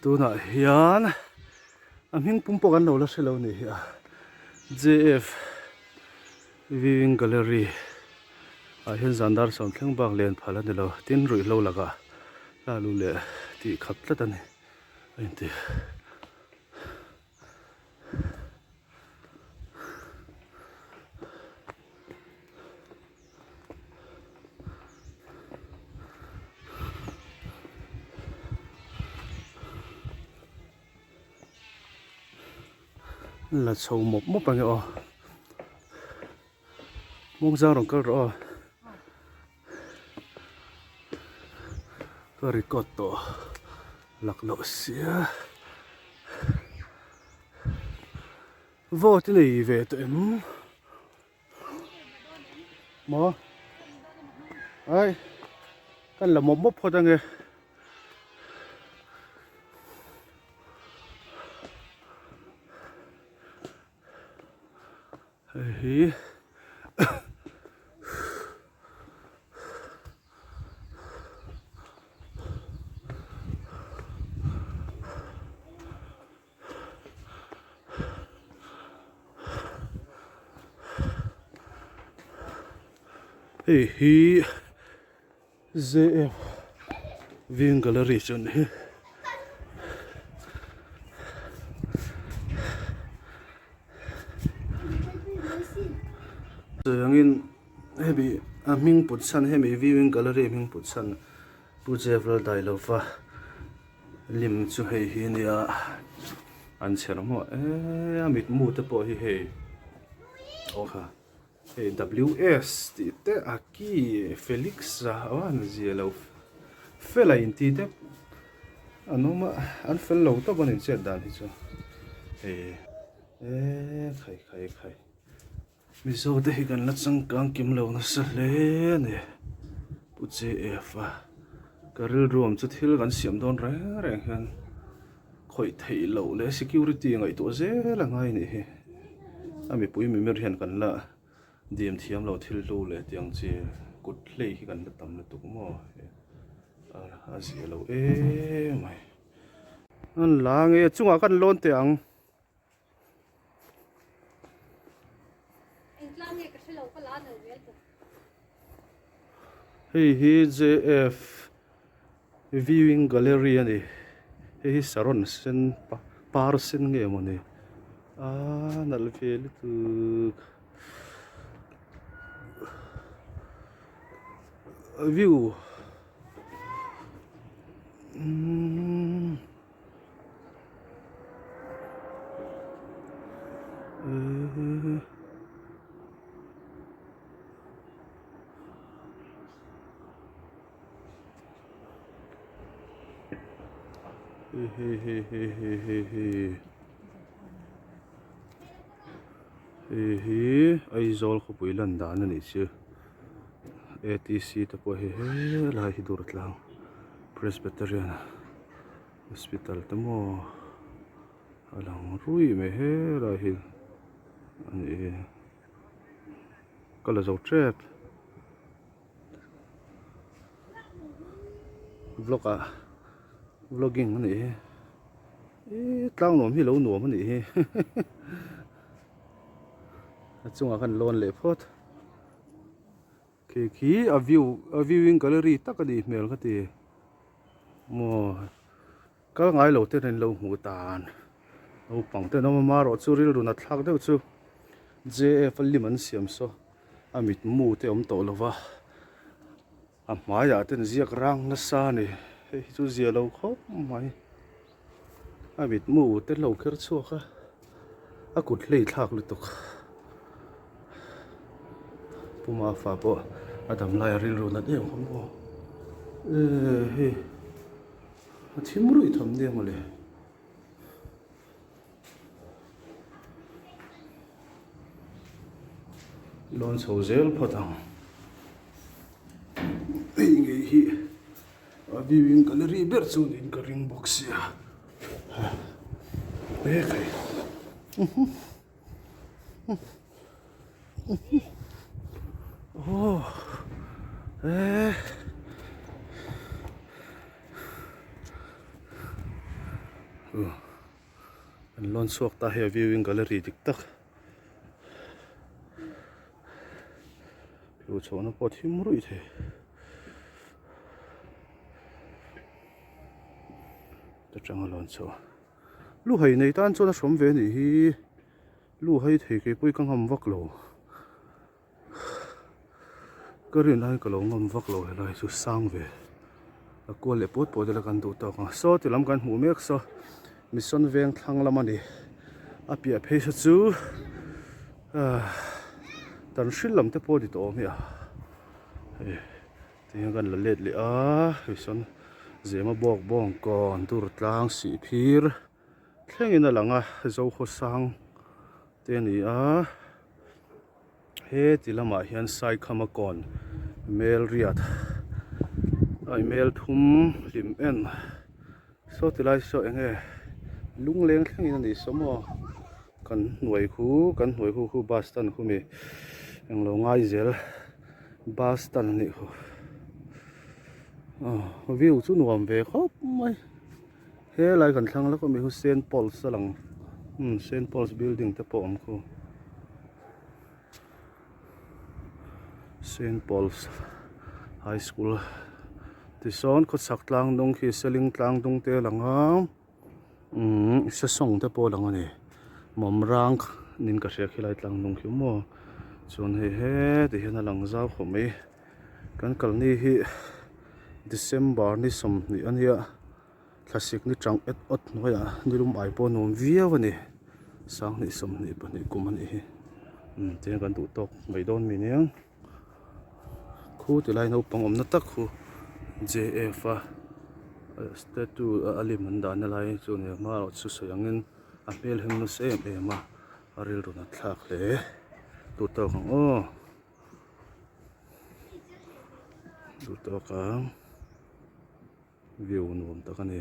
Tunah hian a hming pum pawh kan lo la hre lo nih hi a JF Viewing Gallery ah hian zan dar sawm thleng bak len phal a ni lo tin ruihhlo lakah hla lu leh tih khap tlat a ni a inti. La chho mawp mawp ang e aw Mawngzang rawn kal rawh aw ka record tawh laklawh sia. Vote i nei ve tawh em? Maw? Ai, kan la mawp mawp phawt ange. Hei hi Hei hi JF Veng Gallery chu a ni hi. Chuangin hemi a hming put chhan hemi Viewing Gallery hming put chhan Pu Jeff Laldailova. Lim chu hei hi nia an chher hmuah e a mitmu te pawh hi hei aw kha hei WS tih te a ki Felix a aw an zia lo fel a inti te an awm a an fel lo tawp a ni chet dan hi chu hei e khai khai khai. Mizo te hi kan la changkang kim lo nasa hle a ni Pu JF a ka rilruam chu thil kan siam dawn reng reng hian khawih theih loh leh security ngaihtuah zel a ngai a nih hi a mipui mimir hian kan la dim thiam lo thil hlu leh tiang chi kut hlei hi kan la tam lutuk maw a zia lo emai an la nge chungah kan lawn teh ang. Hei hi JF Viewing Gallery a ni hei hi saron sen par sen nge maw ni aaa nalh ve lutuk view umm. Hei hi Aizawl khawpui lan dan a nih chu A T C te pawh hi helai hi Durtlang Presbyterian. Hospital te maw a lang rui mai helai hi a nih hi ka la zo tep vlog ah vlogging a nih hi ihh tlang nuam hi lo nuam a nih hi a chungah khan lawn leh phawt khi khi a view a viewing gallery tak a nih hmel ka ti. Maw kal ngai lo ten an lo hmuh dan naupang ten awm a marawh chu rilru nat thlak deuh chu JF a lim an siam saw a mitmu te awm tawh lo va a hmaiah ten ziak rang nasa a ni hei hi chu zia lo khawp mai a mitmu te lo kher chhuak a a kut hlei thlak lutuk Puma fa pawh a dam lai a rilru nat em kha maw eh hei a thim ruih tham nia mawle lawn chho zel phawt ang hei ngei hi a viewing gallery ber chu niin ka ring bawk sia he khai. Oh, eh. Kan lawn chhuak ta hei a viewing gallery dik tak. Luh chhohna pawh a thim ruih thei. Ta tanga lawn chhoh. Lu hai nei tan chuan a hrawm ve a nih hi. Lu hai thei kei pawh hi ka ngam vak lo. Ka rin aiin ka lo ngam vak lo helai chu sang ve a kual leh pawt pawt ila kan duh tawk ang saw ti lam kan hmuh mek saw mission veng thlang lam a ni a piah phei saw chu ah tan hrilh lam te pawh a ni tawh awm hi a hei tihian kan la let leh a hei sawn zema bawk bawng kawn dur tlang sih phir thlengin a lang a zokhawsang te a ni a. He ti lamah hian Saikhama kawn mel riat a mel thum hlim en saw ti lai saw eng nge lungleng thlengin a ni saw maw kan hnuai khu kan hnuai khu khu bus stand khu mi englo ngai zel bus stand a nih khu aw view chu nuam ve khawp mai. Helai kan thlang lawk ami khu Saint Paul's a lang umm Saint Paul's building te pawh a awm khu Saint Paul's High School tisawn khawchhak tlang dung khi seling tlang dung te a lang a umm sesawng te pawh a lang a ni mawmrang niin ka hria khilai tlang dung khi maw chuan hei heti hian a lang zau khawp mai. Kan kalni hi December ni 20 a nia thlasik ni chang et awt hnuaiah nilum ai pawh a nuam viau a ni 20 22 kum a nih hi umm tihian kan duh tawk mai dawn mi nia khu ti lai naupang awmna tak khu J F a statue a lim an dahna lai chu a ni a hma erawh chu sawi angin a hmel hem nasa em em a a rilru nat thlak hle duh tawk ang aw. Duh tawk a view nuam tak a ni.